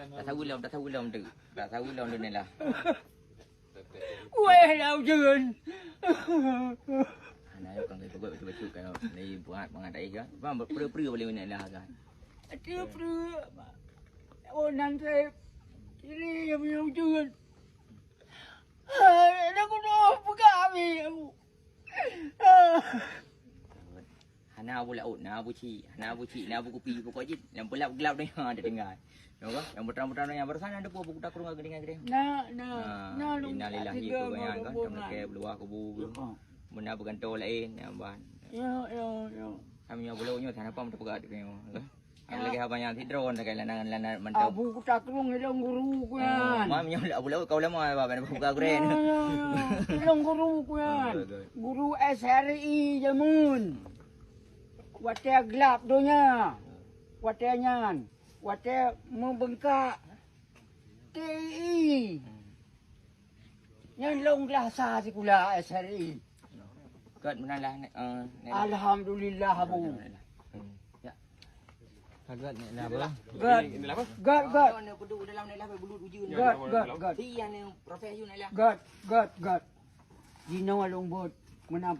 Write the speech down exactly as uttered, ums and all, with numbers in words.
Tak sawi lom, tak sawi lom tu. Tak sawi lom tu Nailah. Weh, dah ujeuen. Hana, kon bacut-bacut kan. Ni buat mangat ai kan. Bang, peue-peue boleh Nailah kan. Peue-peue. Oh, nan saya. Ini yang punya ujeuen. Ada kuno peugah habis. Hana bu laôt, na bu chik, hana bu chik, na bu kupi, pokok jih lam peulab glab donya ada tinggai. Nyoe kan, nyang putra-putra nyang barusan ada pun buku takrong ke dengan gede. Na, na, na, innalillahi wa inna ilaihi raji'un kan, sama ke beuluah kubu. Meunan beugantoe laén nyang ban. Ya, ya, ya. Kami nyoe bulo nyoe sana pam teupeugah deungoe. Lagi haba nyang sidroe lagèe lanang-lanang mantong. Abu Kuta Krueng ilong guru ku nyan. Ma meunyoe Abu Laut kau lama ba ban buka kuren. Ya, ya, ya. Ilong guru ku nyan. Guru S R I jameun. Watèe glab donya. Watèe nyan. Watèe meubeungkak T I. Nyan lôn glah sa sikula S R I. Gèt meunan lah, eh, Nailah. Alhamdulillah, Abu. Alhamdulillah. Hmm. Ya. Gèt Nailah, Abu. Gèt. Gèt, gèt. Gèt, gèt, gèt. Gèt, gèt, gèt. Jinoe lôn beuet. Meunan